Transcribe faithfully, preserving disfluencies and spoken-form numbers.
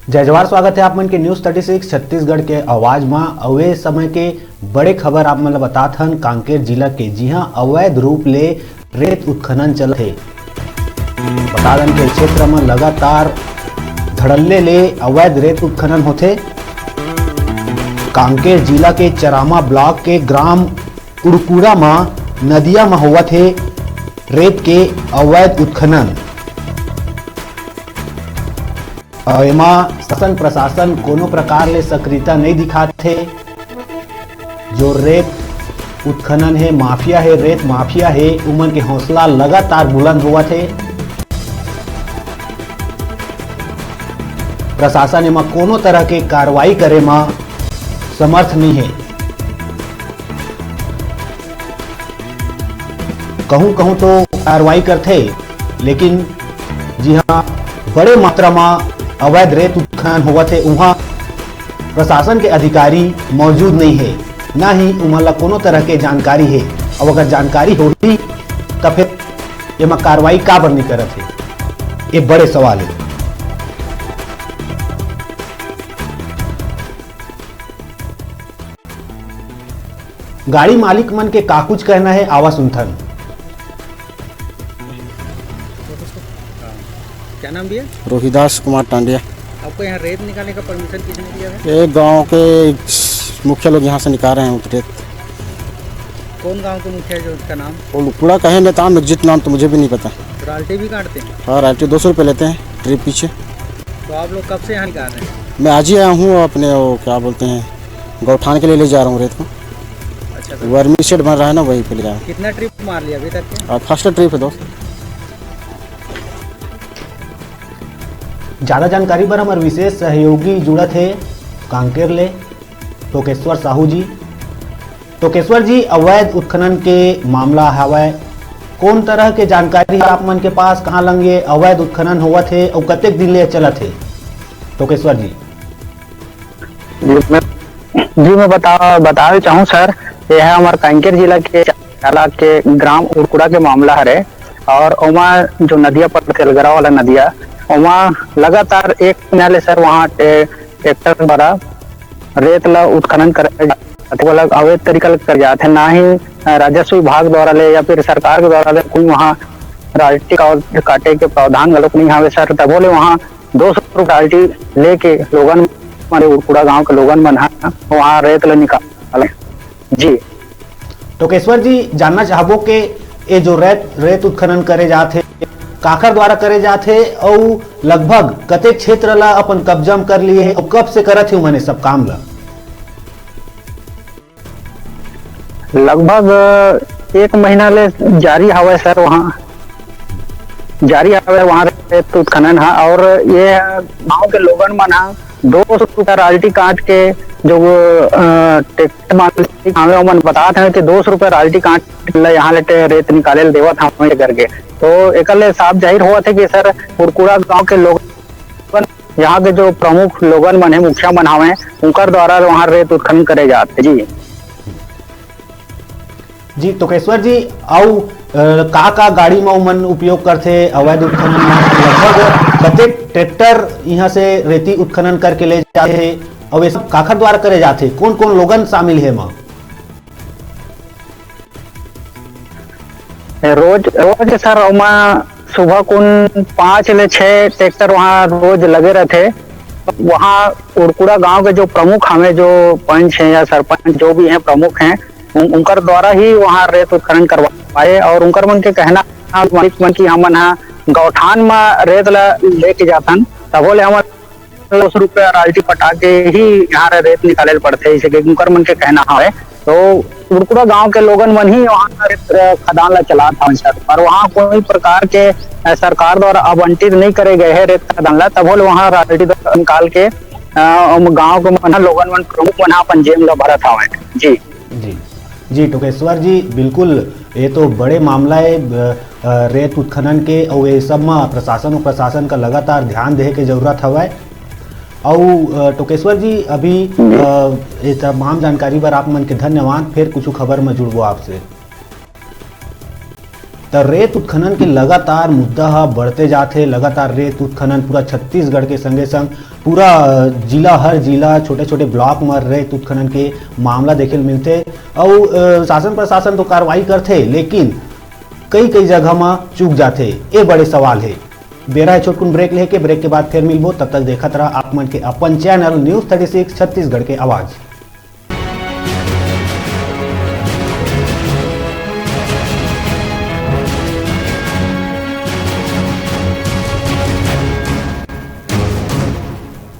जय जवाहर, स्वागत है आप मन के न्यूज़ थर्टी सिक्स छत्तीसगढ़ के आवाज मा। अउ ए समय के बड़े खबर आप मन ल बतात हन कांकेर जिला के, जिहां अवैध रूप ले रेत उत्खनन चलत हे। बता दन के क्षेत्र म लगातार धड़ल्ले ले अवैध रेत उत्खनन होथे। कांकेर जिला के चरामा ब्लॉक के ग्राम उड़कुड़ा म नदिया म होवत हे रेत के अवैध उत्खनन। अउ एमा शासन प्रशासन कोनो प्रकार ले सक्रियता नइ दिखात हे। जो रेत उत्खनन हे, माफिया हे, रेत माफिया हे, उमन के हौसला लगातार बुलंद होवत हे। प्रशासन एमा कोनो तरह के कार्रवाई करे म समर्थ नइ हे। कहूं कहूं तो कार्रवाई करथे, लेकिन जिहां बड़े मात्रा म अवैध रेत उत्खनन होवत हे, उहां प्रशासन के अधिकारी मौजूद नइ हे, ना ही उमन ला कोनो तरह के जानकारी हे। अब अगर जानकारी होही, त फिर एमा कार्रवाई काबर नइ करत हे, ये बड़े सवाल हे। गाड़ी मालिक मन के का कुछ कहना हे, आवा सुनथन। क्या नाम भैया? रोहिदास कुमार टांडिया। आपको यहाँ रेत निकालने का परमिशन किसने दिया है? ये गांव के मुखिया लोग यहाँ से निकाल रहे हैं उतरे। कौन गांव के मुखिया जो उसका नाम? वो लुकड़ा कहे नेता, एग्जैक्ट नाम तो मुझे भी नहीं पता। रॉयल्टी भी काटते हैं? हाँ, रॉयल्टी दो सौ रुपये लेते हैं ट्रिप पीछे। तो आप लोग कब से यहाँ निकाल रहे हैं? मैं आज ही आया हूँ अपने, वो क्या बोलते हैं, गौठान के लिए ले जा रहा हूँ रेत को। अच्छा सर। वर्मी शेड बन रहा है ना, वहीं पे ले जा रहा हूँ। कितना ट्रिप मार लिया अभी तक के? और फर्स्ट ट्रिप है दोस्त। ज्यादा जानकारी बर हमर विशेष सहयोगी जुड़त हे कांकेर ले, टोकेश्वर साहू जी। टोकेश्वर जी, अवैध उत्खनन के मामला हवय, कौन तरह के जानकारी आप मन के पास, कहाँ लंग ये अवैध उत्खनन होवत हे अउ कतेक दिन ले चलत हे? टोकेश्वर जी। जी मैं जी मैं बता बतावे चाहूँ सर, ये है हमारे कांकेर जिला के चाला के ग्राम उड़कुड़ा के मामला हरे। और ओमा जो नदिया पड़थे अलगरा वाला नदिया, ओमा लगातार एक महीना ले सर वहाँ टे- ट्रैक्टर द्वारा रेत ला उत्खनन करे जाथे, ओला अवैध तरीका ले करे जाथे, ना ही अ, राजस्व विभाग द्वारा ले या फिर सरकार के द्वारा ले कोई वहाँ रॉयल्टी का काटे के प्रावधान घलोक नहीं हवे सर। तभो ले वहाँ दो सौ रुपये रॉयल्टी लेके लोगन मन, उड़कुड़ा गांव के लोगन मन ह वहाँ रेत ला निकाल जी। टोकेश्वर जी, जानना चाहबो के ये जो रेत रेत उत्खनन करे जात हे, काखर द्वारा करे जात हे अउ लगभग कतेक क्षेत्र ला अपन कब्जा म कर लिए हे अउ कब से करत हे उमन ये सब काम ला? लगभग एक महीना ले जारी हवय सर, वहाँ जारी हवय वहाँ रेत उत्खनन हा। और ये गांव के लोगन मन हा दो सौ रुपया रॉयल्टी काट के जो अ, ट्रैक्टर मालिक हवे ओमन बतात हवे कि दो सौ रुपया रॉयल्टी काट के यहाँ ले टे- रेत निकाले ल देवत हवे करके। तो एकर ले साफ जाहिर होवत हे कि सर उड़कुड़ा गांव के लोग यहाँ के जो प्रमुख लोगन मन हे, मुखिया मन हवे, उनकर द्वारा वहाँ रेत उत्खनन करे जात हे जी। जी टोकेश्वर जी, अउ अ, का का गाड़ी म उमन उपयोग करथे अवैध उत्खनन म? लगभग कतेक ट्रैक्टर यहाँ से रेती उत्खनन करके ले जाथे अउ ये सब काखर द्वारा करे जाथे? कौन कौन लोगन शामिल हे एमा? रोज रोज सर ओमा सुबह कुन पाँच ले छः ट्रैक्टर वहाँ रोज लगे रहथे। वहाँ उड़कुड़ा गांव के जो प्रमुख हमें जो पंच हैं या सरपंच जो भी हैं प्रमुख हैं उन, उनकर द्वारा ही वहाँ रेत उत्खनन करवाए और उनकर मन के कहना मालिक मन की हमन हा गौठान म रेत ला लेके जाथन तभो ले हमन दो सौ रुपया रॉयल्टी पटा के ही यहाँ रे रेत निकाले ल पड़थे, इसे कि उनकर मन के कहना हवे। तो कुड़कुड़ा गांव के लोगन मन ही वहाँ रेत खदान ला चलात हवन सर, पर वहाँ कोई प्रकार के अ, सरकार द्वारा आवंटित नहीं करे गए है रेत खदान ला, तभो ले वहाँ रॉयल्टी निकाल के अ, गांव के मन ह, लोगन मन, प्रमुख मन ह अपन जेब ला भरत हवे जी। जी जी टोकेश्वर जी, बिल्कुल ये तो बड़े मामला है। अ, रेत उत्खनन के अउ ये सब म प्रशासन अउ प्रशासन का लगातार ध्यान देहे के जरूरत हवय। अउ अ, टोकेश्वर जी, अभी अ, ये तमाम जानकारी बर आप मन के धन्यवाद। फिर कुछ खबर म जुड़बो आपसे। त रेत उत्खनन के लगातार मुद्दा ह बढ़ते जात हे। लगातार रेत उत्खनन पूरा छत्तीसगढ़ के संगे संग पूरा, अ, जिला, हर जिला, छोटे-छोटे ब्लॉक म रेत उत्खनन के मामला देखे ल मिलथे। अउ, अ, शासन प्रशासन तो कार्रवाई करथे, लेकिन कई-कई जगह म चूक जाथे। ए बड़े सवाल हे। बेरा हे छोटकुन ब्रेक लेके, ब्रेक के बाद फिर मिलबो। तब तक देखत रहा आप मन के अपन channel news thirty six Chhattisgarh के आवाज़।